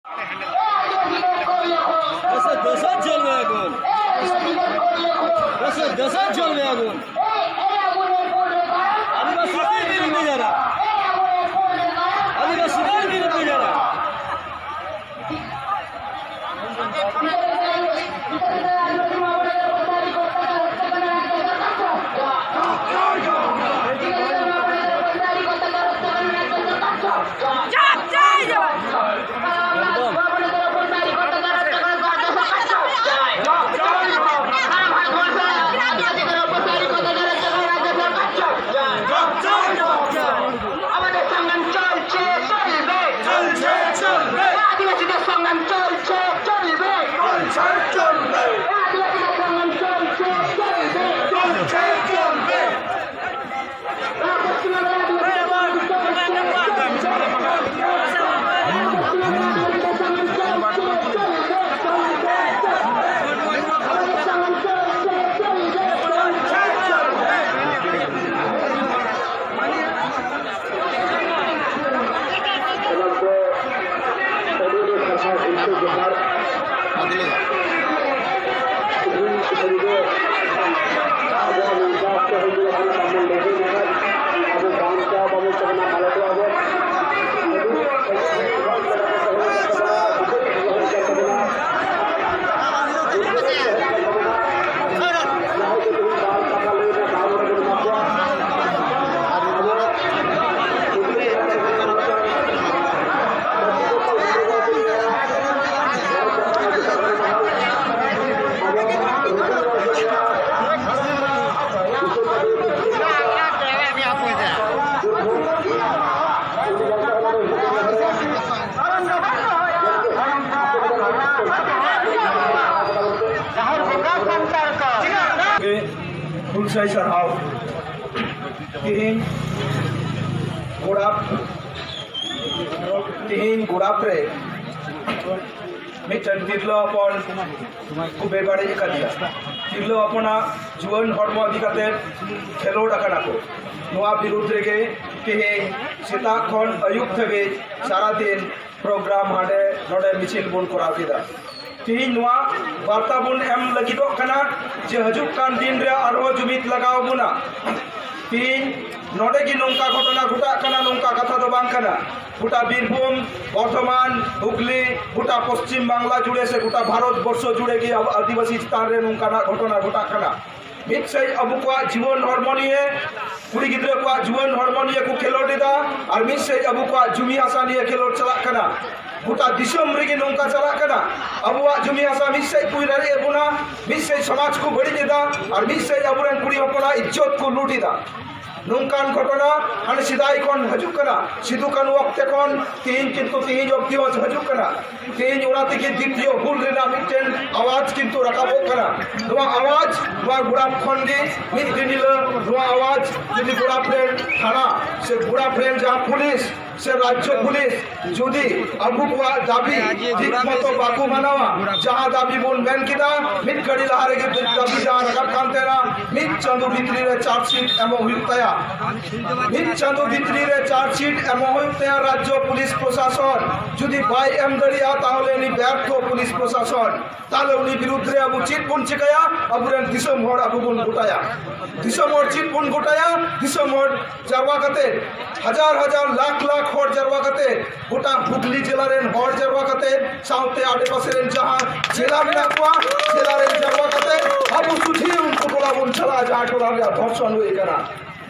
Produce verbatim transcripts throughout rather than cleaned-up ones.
দেশে দেশে জ্বলবে আগুন, দেশে দেশে জ্বলবে আগুন। আদিবাসীদের বিরুদ্ধে যারা, আদিবাসীদের বিরুদ্ধে যারা। আমাদের সংগ্রাম চলছে, চলবে। চলছে, চলবে। আদিবাসীদের সংগ্রাম চলছে, চলবে। চলছে, চলবে। আদিবাসীদের সংগ্রাম চলছে, চলবে। চলছে, চলবে। ᱜᱮ ᱦᱩᱞᱥᱟᱹᱭ ᱥᱟᱨᱦᱟᱣ᱾ ᱛᱮᱦᱮᱧ ᱜᱚᱲᱟᱯ, ᱛᱮᱦᱮᱧ ᱜᱚᱲᱟᱯ ᱨᱮ ᱢᱤᱫᱴᱮᱱ ᱛᱤᱨᱞᱟᱹ ᱦᱚᱯᱚᱱ ᱠᱚ ᱵᱮᱵᱟᱹᱲᱤᱡ ᱟᱠᱟᱫᱮᱭᱟ᱾ ᱛᱤᱨᱞᱟᱹ ᱦᱚᱯᱚᱱᱟᱜ ᱡᱩᱣᱟᱹᱱ ᱦᱚᱲᱢᱚ ᱤᱫᱤ ᱠᱟᱛᱮ ᱠᱷᱮᱞᱳᱰ ᱟᱠᱟᱱᱟ ᱠᱚ᱾ ᱱᱚᱣᱟ ᱵᱤᱨᱩᱫᱽ ᱨᱮᱜᱮ ᱛᱮᱦᱮᱧ ᱥᱮᱛᱟᱜ ᱠᱷᱚᱱ ᱟᱹᱭᱩᱵ ᱫᱷᱟᱹᱵᱤᱡ ᱥᱟᱨᱟᱫᱤᱱ ᱯᱨᱳᱜᱨᱟᱢ ᱦᱟᱸᱰᱮ ᱱᱚᱰᱮ ᱢᱤᱪᱷᱤᱞ ᱵᱚᱱ ᱠᱚᱨᱟᱣ ᱠᱮᱫᱟ᱾ ᱛᱮᱦᱮᱧ ᱱᱚᱣᱟ ᱵᱟᱨᱛᱟ ᱵᱚᱱ ᱮᱢ ᱞᱟᱹᱜᱤᱫᱚᱜ ᱠᱟᱱᱟ ᱡᱮ ᱦᱤᱡᱩᱜ ᱠᱟᱱ ᱫᱤᱱ ᱨᱮ ᱟᱨᱦᱚᱸ ᱡᱩᱢᱤᱫ ᱞᱟᱜᱟᱣ ᱵᱚᱱᱟ᱾ ᱛᱮᱦᱮᱧ ᱱᱚᱰᱮ ᱜᱮ ᱱᱚᱝᱠᱟ ᱜᱷᱚᱴᱚᱱᱟ ᱜᱷᱚᱴᱟᱜ ᱠᱟᱱᱟ, ᱱᱚᱝᱠᱟ ᱠᱟᱛᱷᱟ ᱫᱚ ᱵᱟᱝ ᱠᱟᱱᱟ᱾ ᱜᱚᱴᱟ ᱵᱤᱨᱵᱷᱩᱢ, ᱵᱚᱨᱫᱷᱚᱢᱟᱱ, ᱦᱩᱜᱽᱞᱤ, ᱜᱚᱴᱟ ᱯᱚᱥᱪᱤᱢ ᱵᱟᱝᱞᱟ ᱡᱩᱲᱮ ᱥᱮ ᱜᱚᱴᱟ ᱵᱷᱟᱨᱚᱛ ᱵᱚᱨᱥᱚ ᱡᱩᱲᱮ ᱜᱮ ᱟᱵᱚ ᱟᱹᱫᱤᱵᱟᱹᱥᱤ ᱪᱮᱛᱟᱱ ᱨᱮ ᱱᱚᱝᱠᱟᱱᱟᱜ ᱜᱷᱚᱴᱚᱱᱟ ᱜᱷᱚᱴᱟᱜ ᱠᱟᱱᱟ᱾ ᱢᱤᱫ ᱥᱮᱫ ᱟᱵᱚ ᱠᱚᱣᱟᱜ ᱡᱤᱵᱚᱱ ᱦᱚᱲᱢᱚ ᱱᱤᱭᱮ, ᱠᱩᱲᱤ ᱜᱤᱫᱽᱨᱟᱹ ᱠᱚᱣᱟᱜ ᱡᱤᱵᱚᱱ ᱦᱚᱲᱢᱚ ᱱᱤᱭᱮ ᱠᱚ ᱠᱷᱮᱞᱳᱰ ᱮᱫᱟ, ᱟᱨ ᱢᱤᱫ ᱥᱮᱫ ᱟᱵᱚ ᱠᱚᱣᱟᱜ ᱡᱩᱢᱤ ᱦᱟᱥᱟ ᱱᱤᱭᱮ ᱠᱷᱮᱞᱳᱰ ᱪᱟᱞᱟᱜ ᱠᱟᱱᱟ᱾ ᱜᱚᱴᱟ ᱫᱤᱥᱚᱢ ᱨᱮᱜᱮ ᱱᱚᱝᱠᱟ ᱪᱟᱞᱟᱜ ᱠᱟᱱᱟ᱾ ᱟᱵᱚᱣᱟᱜ ᱡᱩᱢᱤ ᱦᱟᱥᱟ ᱢᱤᱫ ᱥᱮᱫ ᱠᱚ ᱨᱮᱡ ᱮᱫ ᱵᱚᱱᱟ, ᱢᱤᱫ ᱥᱮᱫ ᱥᱚᱢᱟᱡᱽ ᱠᱚ ᱵᱟᱹᱲᱤᱡ ᱮᱫᱟ, ᱟᱨ ᱢᱤᱫ ᱥᱮᱫ ᱟᱵᱚᱨᱮᱱ ᱠᱩᱲᱤ ᱦᱚᱯᱚᱱᱟᱜ ᱤᱡᱽᱡᱚᱛ ᱠᱚ ᱞᱩᱴ ᱮᱫᱟ᱾ ᱱᱚᱝᱠᱟᱱ ᱜᱷᱚᱴᱚᱱᱟ ᱦᱟᱱᱮ ᱥᱮᱫᱟᱭ ᱠᱷᱚᱱ ᱦᱤᱡᱩᱜ ᱠᱟᱱᱟ, ᱥᱤᱫᱩ ᱠᱟᱹᱱᱦᱩ ᱚᱠᱛᱮ ᱠᱷᱚᱱ ᱛᱮᱦᱮᱧ ᱠᱤᱱᱛᱩ ᱛᱮᱦᱮᱧ ᱚᱵᱫᱤ ᱦᱚᱸ ᱦᱤᱡᱩᱜ ᱠᱟᱱᱟ᱾ ᱛᱮᱦᱮᱧ ᱚᱱᱟ ᱛᱮᱜᱮ ᱫᱤᱛᱤᱭᱚ ᱦᱩᱞ ᱨᱮᱱᱟᱜ ᱢᱤᱫᱴᱮᱱ ᱟᱣᱟᱡ ᱠᱤᱱᱛᱩ ᱨᱟᱠᱟᱵᱚᱜ ᱠᱟᱱᱟ᱾ ᱱᱚᱣᱟ ᱟᱣᱟᱡ, ᱱᱚᱣᱟ ᱜᱩᱲᱟᱯ ᱠᱷᱚᱱ ᱜᱮ ᱢᱤᱫ ᱫᱤᱱ ᱦᱤᱞᱳᱜ ᱱᱚᱣᱟ ᱟᱣᱟᱡ ᱡᱩᱫᱤ ᱜᱩᱲᱟᱯ ᱨᱮᱱ ᱛᱷᱟᱱᱟ ᱥᱮ ᱜᱩᱲᱟᱯ ᱨᱮᱱ ᱡᱟᱦᱟᱸ ᱯᱩᱞᱤᱥ ᱥᱮ ᱨᱟᱡᱽᱡᱚ ᱯᱩᱞᱤᱥ ᱡᱩᱫᱤ ᱟᱵᱚ ᱠᱚᱣᱟᱜ ᱫᱟᱹᱵᱤ ᱴᱷᱤᱠ ᱢᱚᱛᱚ ᱵᱟᱠᱚ ᱢᱟᱱᱟᱣᱟ, ᱡᱟᱦᱟᱸ ᱫᱟᱹᱵᱤ ᱵᱚᱱ ᱢᱮᱱ ᱠᱮᱫᱟ, ᱢᱤᱫ ᱜᱷᱟᱹᱲᱤ ᱞᱟᱦᱟ ᱨᱮᱜᱮ ᱫᱟᱹᱵᱤ ᱡᱟᱦᱟᱸ ᱨᱟᱠᱟᱵ ᱠᱟᱱ ᱛᱟᱦᱮᱱᱟ, ᱢᱤᱫ ᱪᱟᱸᱫᱚ ᱵᱷᱤᱛᱨᱤ ᱨᱮ ᱪᱟᱨᱡᱽᱥᱤᱴ ᱮᱢᱚᱜ ᱦᱩᱭᱩᱜ ᱛᱟᱭᱟ᱾ ᱢᱤᱫ ᱪᱟᱸᱫᱚ ᱵᱷᱤᱛᱨᱤ ᱨᱮ ᱪᱟᱨᱡᱽᱥᱤᱴ ᱮᱢᱚᱜ ᱦᱩᱭᱩᱜ ᱛᱟᱭᱟ ᱨᱟᱡᱽᱡᱚ ᱯᱩᱞᱤᱥ ᱯᱨᱚᱥᱟᱥᱚᱱ᱾ ᱡᱩᱫᱤ ᱵᱟᱭ ᱮᱢ ᱫᱟᱲᱮᱭᱟᱜᱼᱟ, ᱛᱟᱦᱚᱞᱮ ᱩᱱᱤ ᱵᱮᱨᱛᱷᱚ ᱯᱩᱞᱤᱥ ᱯᱨᱚᱥᱟᱥᱚᱱ᱾ ᱛᱟᱦᱚᱞᱮ ᱩᱱᱤ ᱵᱤᱨᱩᱫᱽ ᱨᱮ ᱟᱵᱚ ᱪᱮᱫ ᱵᱚᱱ ᱪᱤᱠᱟᱹᱭᱟ? ᱟᱵᱚᱨᱮᱱ ᱫᱤᱥᱚᱢ ᱦᱚᱲ ᱟᱵᱚ ᱵᱚᱱ ᱜᱚᱴᱟᱭᱟ᱾ ᱫᱤᱥᱚᱢ ᱦᱚᱲ ᱪᱮᱫ ᱵᱚᱱ ᱜᱚᱴᱟᱭᱟ? ᱫᱤᱥᱚᱢ ᱦᱚᱲ ᱡᱟᱨᱣᱟ ᱠᱟᱛᱮ, ᱦᱟᱡᱟᱨ ᱦᱟᱡᱟᱨ, ᱞᱟᱠᱷ ᱞᱟᱠᱷ ᱦᱚᱲ ᱡᱟᱨᱣᱟ ᱠᱟᱛᱮ ᱜᱚᱴᱟ ᱦᱩᱜᱽᱞᱤ ᱡᱮᱞᱟ ᱨᱮᱱ ᱦᱚᱲ ᱡᱟᱨᱣᱟ ᱠᱟᱛᱮ, ᱥᱟᱶᱛᱮ ᱟᱰᱮᱯᱟᱥᱮ ᱨᱮᱱ ᱡᱟᱦᱟᱸ ᱡᱮᱞᱟ ᱢᱮᱱᱟᱜ ᱠᱚᱣᱟ, ᱡᱮᱞᱟ ᱨᱮᱱ ᱡᱟᱨᱣᱟ ᱠᱟᱛᱮ ᱟᱵᱚ ᱥᱩᱫᱷᱤ ᱩᱱᱠᱩ ᱴᱚᱞᱟ ᱵᱚᱱ ᱪᱟᱞᱟᱜᱼᱟ, ᱡᱟᱦᱟᱸ ᱴᱚᱞᱟ ᱨᱮᱭᱟᱜ ᱫᱷᱚᱨᱥᱚᱱ ᱦᱩᱭ ᱟᱠᱟᱱᱟ᱾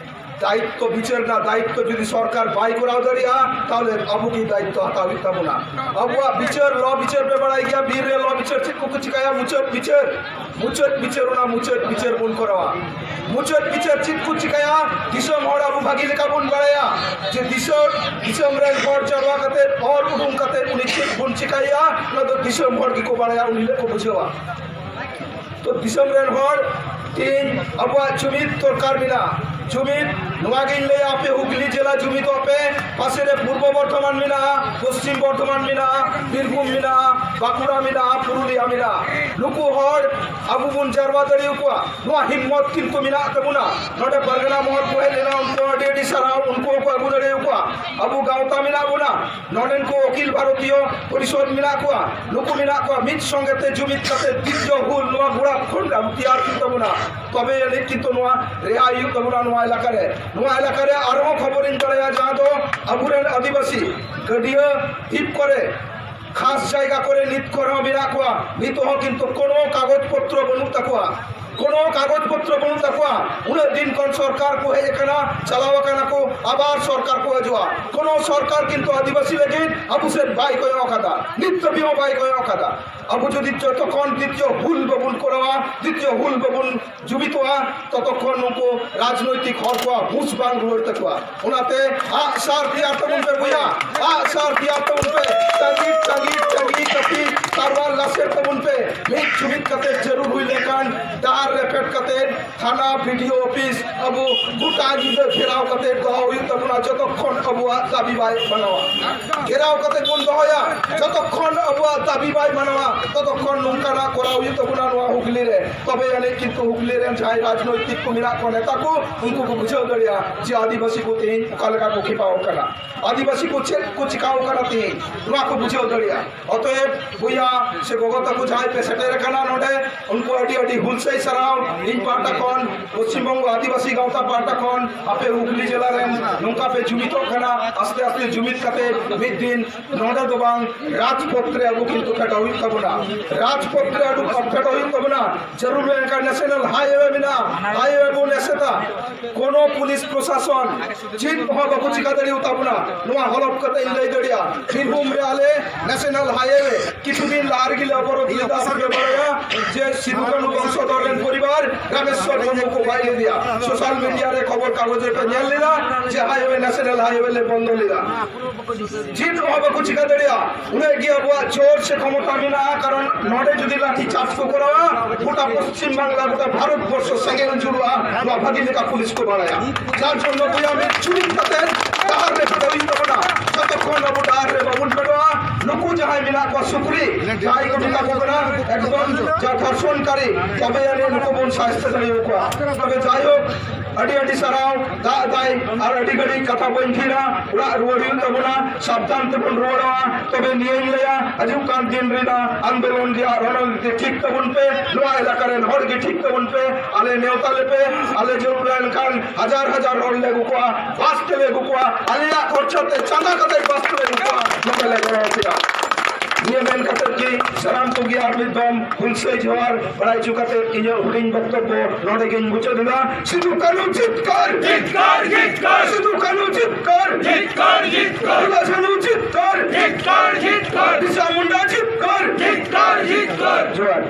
ᱫᱟᱭᱤᱛᱛᱚ, ᱵᱤᱪᱟᱹᱨ ᱨᱮᱱᱟᱜ ᱫᱟᱭᱤᱛᱛᱚ ᱡᱩᱫᱤ ᱥᱚᱨᱠᱟᱨ ᱵᱟᱭ ᱠᱚᱨᱟᱣ ᱫᱟᱲᱮᱭᱟᱜᱼᱟ, ᱛᱟᱦᱚᱞᱮ ᱟᱵᱚ ᱜᱮ ᱫᱟᱭᱤᱛᱛᱚ ᱦᱟᱛᱟᱣ ᱦᱩᱭᱩᱜ ᱛᱟᱵᱚᱱᱟ᱾ ᱟᱵᱚᱣᱟᱜ ᱵᱤᱪᱟᱹᱨ, ᱞᱚ ᱵᱤᱪᱟᱹᱨ ᱯᱮ ᱵᱟᱲᱟᱭ ᱜᱮᱭᱟ, ᱵᱤᱨ ᱨᱮ ᱞᱚ ᱵᱤᱪᱟᱹᱨ ᱪᱮᱫ ᱠᱚᱠᱚ ᱪᱤᱠᱟᱹᱭᱟ? ᱢᱩᱪᱟᱹᱫ ᱵᱤᱪᱟᱹᱨ, ᱢᱩᱪᱟᱹᱫ ᱵᱤᱪᱟᱹᱨ, ᱚᱱᱟ ᱢᱩᱪᱟᱹᱫ ᱵᱤᱪᱟᱹᱨ ᱵᱚᱱ ᱠᱚᱨᱟᱣᱟ᱾ ᱢᱩᱪᱟᱹᱫ ᱵᱤᱪᱟᱹᱨ ᱪᱮᱫ ᱠᱚ ᱪᱤᱠᱟᱹᱭᱟ? ᱫᱤᱥᱚᱢ ᱦᱚᱲ ᱟᱵᱚ ᱵᱷᱟᱹᱜᱤ ᱞᱮᱠᱟ ᱵᱚᱱ ᱵᱟᱲᱟᱭᱟ ᱡᱮ ᱫᱤᱥᱚᱢ, ᱫᱤᱥᱚᱢ ᱨᱮᱱ ᱦᱚᱲ ᱡᱟᱨᱣᱟ ᱠᱟᱛᱮ, ᱦᱚᱲ ᱩᱰᱩᱝ ᱠᱟᱛᱮ ᱩᱱᱤ ᱪᱮᱫ ᱵᱚᱱ ᱪᱤᱠᱟᱹᱭᱟ, ᱚᱱᱟ ᱫᱚ ᱫᱤᱥᱚᱢ ᱦᱚᱲ ᱜᱮᱠᱚ ᱵᱟᱲᱟᱭᱟ, ᱩᱱ ᱦᱤᱞᱳᱜ ᱠᱚ ᱵᱩᱡᱷᱟᱹᱣᱟ᱾ ᱛᱚ ᱫᱤᱥᱚᱢ ᱨᱮᱱ ᱦᱚᱲ, ᱛᱮᱦᱮᱧ ᱟᱵᱚᱣᱟᱜ ᱡᱩᱢᱤᱫ ᱫᱚᱨᱠᱟᱨ ᱢᱮᱱᱟᱜᱼᱟ᱾ ᱡᱩᱢᱤᱫ ᱱᱚᱣᱟ ᱜᱤᱧ ᱞᱟᱹᱭᱟ, ᱟᱯᱮ ᱦᱩᱜᱽᱞᱤ ᱡᱮᱞᱟ ᱡᱩᱢᱤᱫᱚᱜ ᱯᱮ᱾ ᱯᱟᱥᱮ ᱨᱮ ᱯᱩᱨᱵᱚ ᱵᱚᱨᱫᱷᱚᱢᱟᱱ ᱢᱮᱱᱟᱜᱼᱟ, ᱯᱚᱥᱪᱤᱢ ᱵᱚᱨᱫᱷᱚᱢᱟᱱ ᱢᱮᱱᱟᱜᱼᱟ, ᱵᱤᱨᱵᱷᱩᱢ ᱢᱮᱱᱟᱜᱼᱟ, ᱵᱟᱸᱠᱩᱲᱟ ᱢᱮᱱᱟᱜᱼᱟ, ᱯᱩᱨᱩᱞᱤᱭᱟ ᱢᱮᱱᱟᱜᱼᱟ᱾ ᱱᱩᱠᱩ ᱦᱚᱲ ᱟᱵᱚ ᱵᱚᱱ ᱡᱟᱨᱣᱟ ᱫᱟᱲᱮᱭᱟᱠᱚᱣᱟ᱾ ᱱᱚᱣᱟ ᱦᱤᱢᱢᱚᱛ ᱠᱤᱱᱛᱩ ᱢᱮᱱᱟᱜ ᱛᱟᱵᱚᱱᱟ᱾ ᱱᱚᱰᱮ ᱯᱟᱨᱜᱟᱱᱟ ᱢᱚᱦᱚᱞ ᱠᱚ ᱦᱮᱡ ᱞᱮᱱᱟ, ᱩᱱᱠᱩ ᱟᱹᱰᱤ ᱟᱹᱰᱤ ᱥᱟᱨᱦᱟᱣ, ᱩᱱᱠᱩ ᱦᱚᱸᱠᱚ ᱟᱹᱜᱩ ᱫᱟᱲᱮᱭᱟᱠᱚᱣᱟ᱾ ᱟᱵᱚ ᱜᱟᱶᱛᱟ ᱢᱮᱱᱟᱜ ᱵᱚᱱᱟ, ᱱᱚᱰᱮᱱ ᱠᱚ ᱚᱠᱷᱤᱞ ᱵᱷᱟᱨᱚᱛᱤᱭᱚ ᱯᱚᱨᱤᱥᱚᱫᱽ ᱢᱮᱱᱟᱜ ᱠᱚᱣᱟ, ᱱᱩᱠᱩ ᱢᱮᱱᱟᱜ ᱠᱚᱣᱟ᱾ ᱢᱤᱫ ᱥᱚᱸᱜᱮ ᱛᱮ ᱡᱩᱢᱤᱫ ᱠᱟᱛᱮ ᱫᱤᱵᱽᱡᱚ ᱦᱩᱞ ᱱᱚᱣᱟ ᱜᱚᱲᱟ ᱠᱷᱚᱱ ᱟᱵᱚ ᱛᱮᱭᱟᱨ ᱦᱩᱭᱩᱜ ᱛᱟᱵᱚᱱᱟ, ᱛᱚᱵᱮ ᱟᱹᱱᱤᱡ ᱠᱤᱱᱛᱩ ᱱᱚᱣᱟ ᱨᱮᱦᱟᱭ ᱦᱩᱭᱩᱜ ᱛᱟᱵᱚᱱᱟ᱾ ᱱᱚᱣᱟ ᱮᱞᱟᱠᱟ ᱨᱮ, ᱱᱚᱣᱟ ᱮᱞᱟᱠᱟ ᱨᱮ ᱟᱨᱦᱚᱸ ᱠᱷᱚᱵᱚᱨᱤᱧ ᱵᱟᱲᱟᱭᱟ, ᱡᱟᱦᱟᱸ ᱫᱚ ᱟᱵᱚᱨᱮᱱ ᱟᱹᱫᱤᱵᱟᱹᱥᱤ ᱜᱟᱹᱰᱭᱟᱹ ᱰᱷᱤᱯ ᱠᱚᱨᱮ ᱠᱷᱟᱥ ᱡᱟᱭᱜᱟ ᱠᱚᱨᱮ ᱱᱤᱛ ᱠᱚᱨᱮ ᱦᱚᱸ ᱢᱮᱱᱟᱜ ᱠᱚᱣᱟ, ᱱᱤᱛ ᱦᱚᱸ ᱠᱤᱱᱛᱩ ᱠᱳᱱᱳ ᱠᱟᱜᱚᱡᱽ ᱯᱚᱛᱨᱚ ᱵᱟᱹᱱᱩᱜ ᱛᱟᱠᱚᱣᱟ, ᱠᱳᱱᱳ ᱠᱟᱜᱚᱡᱽ ᱯᱚᱛᱨᱚ ᱵᱟᱹᱱᱩᱜ ᱛᱟᱠᱚᱣᱟ᱾ ᱩᱱᱟᱹᱜ ᱫᱤᱱ ᱠᱷᱚᱱ ᱥᱚᱨᱠᱟᱨ ᱠᱚ ᱦᱮᱡ ᱟᱠᱟᱱᱟ, ᱪᱟᱞᱟᱣ ᱟᱠᱟᱱᱟ ᱠᱚ, ᱟᱵᱟᱨ ᱥᱚᱨᱠᱟᱨ ᱠᱚ ᱦᱤᱡᱩᱜᱼᱟ᱾ ᱠᱳᱱᱳ ᱥᱚᱨᱠᱟᱨ ᱠᱤᱱᱛᱩ ᱟᱹᱫᱤᱵᱟᱹᱥᱤ ᱞᱟᱹᱜᱤᱫ ᱟᱵᱚ ᱥᱮᱫ ᱵᱟᱭ ᱠᱚᱭᱚᱜ ᱟᱠᱟᱫᱟ, ᱱᱤᱛ ᱫᱷᱟᱹᱵᱤᱡ ᱦᱚᱸ ᱵᱟᱭ ᱠᱚᱭᱚᱜ ᱟᱠᱟᱫᱟ᱾ ᱟᱵᱚ ᱡᱩᱫᱤ ᱡᱚᱛᱚ ᱠᱷᱚᱱ ᱫᱤᱛᱤᱭᱚ ᱦᱩᱞ ᱵᱟᱵᱚᱱ ᱠᱚᱨᱟᱣᱟ, ᱫᱤᱛᱤᱭᱚ ᱦᱩᱞ ᱵᱟᱵᱚᱱ ᱡᱩᱢᱤᱫᱚᱜᱼᱟ, ᱛᱚᱛᱚᱠᱷᱚᱱ ᱱᱩᱠᱩ ᱨᱟᱡᱽᱱᱳᱭᱛᱤᱠ ᱦᱚᱲ ᱠᱚᱣᱟᱜ ᱦᱩᱸᱥ ᱵᱟᱝ ᱨᱩᱣᱟᱹᱲ ᱛᱟᱠᱚᱣᱟ᱾ ᱚᱱᱟᱛᱮ ᱟᱜ ᱥᱟᱨ ᱛᱮᱭᱟᱨ ᱛᱟᱵᱚᱱ ᱯᱮ ᱵᱚᱭᱦᱟ, ᱟᱜ ᱥᱟᱨ ᱛᱮᱭᱟᱨ ᱛᱟᱵᱚᱱ ᱯᱮ᱾ ᱴᱟᱸᱜᱤ, ᱴᱟᱸᱜᱤ, ᱴᱟᱸᱜᱤ, ᱠᱟᱹᱯᱤ, ᱛᱟᱨᱣᱟᱨ ᱞᱟᱥᱮᱨ ᱛᱟᱵᱚᱱ ᱯᱮ᱾ ᱢᱤᱫ ᱡᱩᱢᱤᱫ ᱠᱟᱛᱮ ᱡᱟᱹᱨᱩᱲ ᱦᱩᱭ ᱞᱮᱱᱠᱷᱟᱱ ᱰᱟᱦᱟᱨ ᱨᱮ ᱯᱷᱮᱰ ᱠᱟᱛᱮ ᱛᱷᱟᱱᱟ, ᱵᱤ ᱰᱤ ᱳ ᱚᱯᱷᱤᱥ ᱟᱵᱚ ᱜᱚᱴᱟ ᱧᱤᱫᱟᱹ ᱜᱷᱮᱨᱟᱣ ᱠᱟᱛᱮ ᱫᱚᱦᱚ ᱦᱩᱭᱩᱜ ᱛᱟᱵᱚᱱᱟ, ᱡᱚᱛᱚᱠᱷᱚᱱ ᱟᱵᱚᱣᱟᱜ ᱫᱟᱹᱵᱤ ᱵᱟᱭ ᱢᱟᱱᱟᱣᱟ᱾ ᱜᱷᱮᱨᱟᱣ ᱠᱟᱛᱮ ᱵᱚᱱ ᱫᱚᱦᱚᱭᱟ, ᱡᱚᱛᱚᱠᱷᱚᱱ ᱟᱵᱚᱣᱟᱜ ᱫᱟᱹᱵᱤ ᱵᱟᱭ ᱢᱟᱱᱟᱣᱟ, ᱛᱚᱛᱚᱠᱷᱚᱱ ᱱᱚᱝᱠᱟᱱᱟᱜ ᱠᱚᱨᱟᱣ ᱦᱩᱭᱩᱜ ᱛᱟᱵᱚᱱᱟ ᱱᱚᱣᱟ ᱦᱩᱜᱽᱞᱤ ᱨᱮ᱾ ᱛᱚᱵᱮ ᱟᱹᱱᱤᱡ ᱠᱤᱱᱛᱩ ᱦᱩᱜᱽᱞᱤ ᱨᱮᱱ ᱡᱟᱦᱟᱸᱭ ᱨᱟᱡᱽᱱᱳᱭᱛᱤᱠ ᱠᱚ ᱢᱮᱱᱟᱜ ᱠᱚᱣᱟ, ᱱᱮᱛᱟ ᱠᱚ, ᱩᱱᱠᱩ ᱠᱚ ᱵᱩᱡᱷᱟᱹᱣ ᱫᱟᱲᱮᱭᱟᱜᱼᱟ ᱡᱮ ᱟᱹᱫᱤᱵᱟᱹᱥᱤ ᱠᱚ ᱛᱮᱦᱮᱧ ᱚᱠᱟ ᱞᱮᱠᱟ ᱠᱚ ᱠᱷᱮᱯᱟᱣ ᱠᱟᱱᱟ, ᱟᱹᱫᱤᱵᱟᱹᱥᱤ ᱠᱚ ᱪᱮᱫ ᱠᱚ ᱪᱤᱠᱟᱣ ᱠᱟᱱᱟ ᱛᱮᱦᱮᱧ, ᱱᱚᱣᱟ ᱠᱚ ᱵᱩᱡᱷᱟᱹᱣ ᱫᱟᱲᱮᱭᱟᱜᱼᱟ᱾ ᱚᱛᱚᱮᱵ ᱵᱚᱭᱦᱟ ᱥᱮ ᱜᱚᱜᱚ ᱛᱟᱠᱚ ᱡᱟᱦᱟᱸᱭ ᱯᱮ ᱥᱮᱴᱮᱨ ᱟᱠᱟᱱᱟ ᱱᱚᱰᱮ, ᱩᱱᱠᱩ ᱟᱹᱰᱤ ᱟᱹᱰᱤ ᱦᱩᱞᱥᱟᱹᱭ ᱥᱟᱨᱦᱟᱣ᱾ ᱤᱧ ᱯᱟᱦᱴᱟ ᱠᱷᱚᱱ, ᱯᱚᱥᱪᱤᱢ ᱵᱚᱝᱜᱚ ᱟᱹᱫᱤᱵᱟᱹᱥᱤ ᱜᱟᱶᱛᱟ ᱯᱟᱦᱴᱟ ᱠᱷᱚᱱ ᱟᱯᱮ ᱦᱩᱜᱽᱞᱤ ᱡᱮᱞᱟ ᱨᱮᱱ ᱱᱚᱝᱠᱟ ᱯᱮ ᱡᱩᱢᱤᱫᱚᱜ ᱠᱟᱱᱟ, ᱟᱥᱛᱮ ᱟᱥᱛᱮ ᱡᱩᱢᱤᱫ ᱠᱟᱛᱮ ᱢᱤᱫ ᱫᱤᱱ ᱱᱚᱰᱮ ᱫᱚ ᱵᱟᱝ, ᱨᱟᱡᱽᱯᱚᱛᱷ ᱨᱮ ᱟᱵᱚ ᱠᱤᱱᱛᱩ ᱯᱷᱮᱰᱚᱜ ᱦᱩᱭᱩᱜ ᱛᱟᱵᱚᱱᱟ᱾ ᱨᱟᱡᱽᱯᱚᱛᱷ ᱨᱮ ᱟᱵᱚ ᱯᱷᱮᱰᱚᱜ ᱦᱩᱭᱩᱜ ᱛᱟᱵᱚᱱᱟ᱾ ᱡᱟᱹᱨᱩᱲ ᱞᱮᱱᱠᱷᱟᱱ ᱱᱮᱥᱱᱟᱞ ᱦᱟᱭᱣᱮ ᱢᱮᱱᱟᱜᱼᱟ, ᱦᱟᱭᱣᱮ ᱵᱚᱱ ᱮᱥᱮᱫᱟ᱾ ᱠᱳᱱᱳ ᱯᱩᱞᱤᱥ ᱯᱨᱚᱥᱟᱥᱚᱱ ᱪᱮᱫ ᱦᱚᱸ ᱵᱟᱠᱚ ᱪᱤᱠᱟ ᱫᱟᱲᱮᱭᱟᱛᱟ ᱵᱚᱱᱟ᱾ ᱱᱚᱣᱟ ᱦᱚᱞᱚᱯ ᱠᱟᱛᱮ ᱤᱧ ᱞᱟᱹᱭ ᱫᱟᱲᱮᱭᱟᱜᱼᱟ, ᱵᱤᱨᱵᱷᱩᱢ ᱨᱮ ᱟᱞᱮ ᱱᱮᱥᱱᱟᱞ ᱦᱟᱭᱣᱮ ᱠᱤᱪᱷᱩ ᱫᱤᱱ ᱞᱟᱦᱟ ᱨᱮᱜᱮ ᱞᱮ ᱚᱵᱚᱨᱳᱫᱷ ᱞᱮᱫᱟ᱾ ᱟᱯᱮ ᱯᱮ ᱵᱟᱲᱟᱭᱟ ᱡᱮ ᱥᱤᱫᱷᱩ ᱠᱟᱹᱱᱦᱩ ᱵᱚᱝᱥᱚᱫᱷᱚᱨ ᱨᱮᱱ ᱯᱚᱨᱤᱵᱟᱨ ᱨᱟᱢᱮᱥᱣᱚᱨ ᱢᱩᱨᱢᱩ ᱠᱚ ᱜᱚᱡ ᱞᱮᱫᱮᱭᱟ᱾ ᱥᱳᱥᱟᱞ ᱢᱤᱰᱤᱭᱟ ᱨᱮ ᱠᱷᱚᱵᱚᱨ ᱠᱟᱜᱚᱡᱽ ᱨᱮᱯᱮ ᱧᱮᱞ ᱞᱮᱫᱟ ᱡᱮ ᱦᱟᱭᱣᱮ, ᱱᱮᱥᱱᱟᱞ ᱦᱟᱭᱣᱮ ᱞᱮ ᱵᱚᱱᱫᱚ ᱞᱮᱫᱟ᱾ ᱪᱮᱫ ᱦᱚᱸ ᱵᱟᱠᱚ ᱪᱤᱠᱟ ᱫᱟᱲᱮᱭᱟᱜᱼᱟ᱾ ᱩᱱᱟᱹᱜ ᱜᱮ ᱟᱵᱚᱣᱟᱜ ᱡᱳᱨ ᱥᱮ ᱠᱷᱚᱢᱚᱛᱟ ᱢᱮᱱᱟᱜᱼᱟ, ᱠᱟᱨᱚᱱ ᱱᱚᱰᱮ ᱡᱩᱫᱤ ᱞᱟᱴᱷᱤ ᱪᱟᱨᱡᱽ ᱠᱚ ᱠᱚᱨᱟᱣᱟ, ᱜᱚᱴᱟ ᱯᱚᱥᱪᱤᱢ ᱵᱟᱝᱞᱟ, ᱜᱚᱴᱟ ᱵᱷᱟᱨᱚᱛ ᱵᱚᱨᱥᱚ ᱥᱮᱸᱜᱮᱞ ᱡᱩᱞᱩᱜᱼᱟ, ᱱᱚᱣᱟ ᱵᱷᱟᱹᱜᱤ ᱞᱮᱠᱟ ᱯᱩᱞᱤᱥ ᱠᱚ ᱵᱟᱲᱟᱭᱟ᱾ ᱡᱟᱨ ᱡᱚᱱᱱᱚ ᱵᱚᱭᱦᱟ ᱢᱤᱫ ᱡᱩᱢᱤᱫ ᱠᱟᱛᱮ ᱰᱟᱦᱟᱨ ᱨᱮ ᱯᱷᱮᱰᱚᱜ ᱦᱩᱭᱩᱜ ᱛᱟᱵᱚᱱᱟ᱾ ᱡᱚᱛᱚᱠᱷᱚᱱ ᱟᱵᱚ ᱰᱟᱦᱟᱨ ᱨᱮ ᱵᱟᱵᱚᱱ ᱯᱷᱮᱰᱚᱜᱼᱟ, ᱱᱩᱠᱩ ᱡᱟᱦᱟᱸᱭ ᱢᱮᱱᱟᱜ ᱠᱚᱣᱟ ᱥᱩᱠᱨᱤ, ᱡᱟᱦᱟᱸᱭ ᱠᱚ ᱢᱮᱛᱟ ᱠᱚ ᱠᱟᱱᱟ ᱮᱠᱫᱚᱢ ᱡᱟ ᱫᱷᱚᱨᱥᱚᱱᱠᱟᱨᱤ, ᱛᱚᱵᱮ ᱟᱹᱱᱤᱡ ᱱᱩᱠᱩ ᱵᱚᱱ ᱥᱟᱥᱛᱮ ᱫᱟᱲᱮᱭᱟᱠᱚᱣᱟ᱾ ᱛᱚᱵᱮ ᱡᱟᱭᱦᱳᱠ, ᱟᱹᱰᱤ ᱟᱹᱰᱤ ᱥᱟᱨᱦᱟᱣ᱾ ᱫᱟᱜ ᱫᱟᱭ, ᱟᱨ ᱟᱹᱰᱤ ᱜᱷᱟᱹᱲᱤᱡ ᱠᱟᱛᱷᱟ ᱵᱟᱹᱧ ᱛᱷᱤᱨᱟ᱾ ᱚᱲᱟᱜ ᱨᱩᱣᱟᱹᱲ ᱦᱩᱭᱩᱜ ᱛᱟᱵᱚᱱᱟ, ᱥᱟᱵᱫᱷᱟᱱ ᱛᱮᱵᱚᱱ ᱨᱩᱣᱟᱹᱲᱚᱜᱼᱟ᱾ ᱛᱚᱵᱮ ᱱᱤᱭᱟᱹᱧ ᱞᱟᱹᱭᱟ, ᱦᱤᱡᱩᱜ ᱠᱟᱱ ᱫᱤᱱ ᱨᱮᱱᱟᱜ ᱟᱱᱫᱳᱞᱚᱱ ᱨᱮᱭᱟᱜ ᱨᱚᱱᱚᱱᱤᱛᱤ ᱴᱷᱤᱠ ᱛᱟᱵᱚᱱ ᱯᱮ᱾ ᱱᱚᱣᱟ ᱮᱞᱟᱠᱟ ᱨᱮᱱ ᱦᱚᱲ ᱜᱮ ᱴᱷᱤᱠ ᱛᱟᱵᱚᱱ ᱯᱮ᱾ ᱟᱞᱮ ᱱᱮᱣᱛᱟ ᱞᱮᱯᱮ, ᱟᱞᱮ ᱡᱟᱹᱨᱩᱲ ᱞᱮᱱᱠᱷᱟᱱ ᱦᱟᱡᱟᱨ ᱦᱟᱡᱟᱨ ᱦᱚᱲ ᱞᱮ ᱟᱹᱜᱩ ᱠᱚᱣᱟ, ᱵᱟᱥ ᱛᱮᱞᱮ ᱟᱹᱜᱩ ᱠᱚᱣᱟ, ᱟᱞᱮᱭᱟᱜ ᱠᱷᱚᱨᱪᱟ ᱛᱮ ᱪᱟᱸᱫᱟ ᱠᱟᱛᱮ ᱵᱟᱥ ᱛᱮᱞᱮ ᱟᱹᱜᱩ ᱠᱚᱣᱟ᱾ ᱱᱚᱰᱮ ᱞᱮ ᱜᱚᱲᱚ ᱟᱯᱮᱭᱟ᱾ ᱱᱤᱭᱟᱹ ᱢᱮᱱ ᱠᱟᱛᱮ ᱜᱮ ᱥᱟᱱᱟᱢ ᱠᱚᱜᱮ ᱟᱨ ᱢᱤᱫ ᱫᱚᱢ ᱦᱩᱞᱥᱟᱹᱭ ᱡᱚᱦᱟᱨ ᱵᱟᱲᱟᱭ ᱦᱚᱪᱚ ᱠᱟᱛᱮ ᱤᱧᱟᱹᱜ ᱦᱩᱰᱤᱧ ᱵᱚᱠᱛᱚᱵᱵᱚ ᱱᱚᱰᱮ ᱜᱤᱧ ᱢᱩᱪᱟᱹᱫ ᱮᱫᱟ᱾ ᱥᱤᱫᱩ ᱠᱟᱹᱱᱦᱩ ᱡᱤᱛᱠᱟᱹᱨ! ᱡᱤᱛᱠᱟᱹᱨ! ᱡᱤᱛᱠᱟᱹᱨ! ᱥᱤᱫᱩ ᱠᱟᱹᱱᱦᱩ ᱡᱤᱛᱠᱟᱹᱨ! ᱡᱤᱛᱠᱟᱹᱨ! ᱡᱤᱛᱠᱟᱹᱨ! ᱯᱷᱩᱞᱳ ᱡᱷᱟᱱᱩ ᱡᱤᱛᱠᱟᱹᱨ! ᱡᱤᱛᱠᱟᱹᱨ! ᱡᱤᱛᱠᱟᱹᱨ! ᱵᱤᱨᱥᱟ ᱢᱩᱱᱰᱟ ᱡᱤᱛᱠᱟᱹᱨ! ᱡᱤᱛᱠᱟᱹᱨ! ᱡᱤᱛᱠᱟᱹᱨ! ᱡᱚᱦᱟᱨ᱾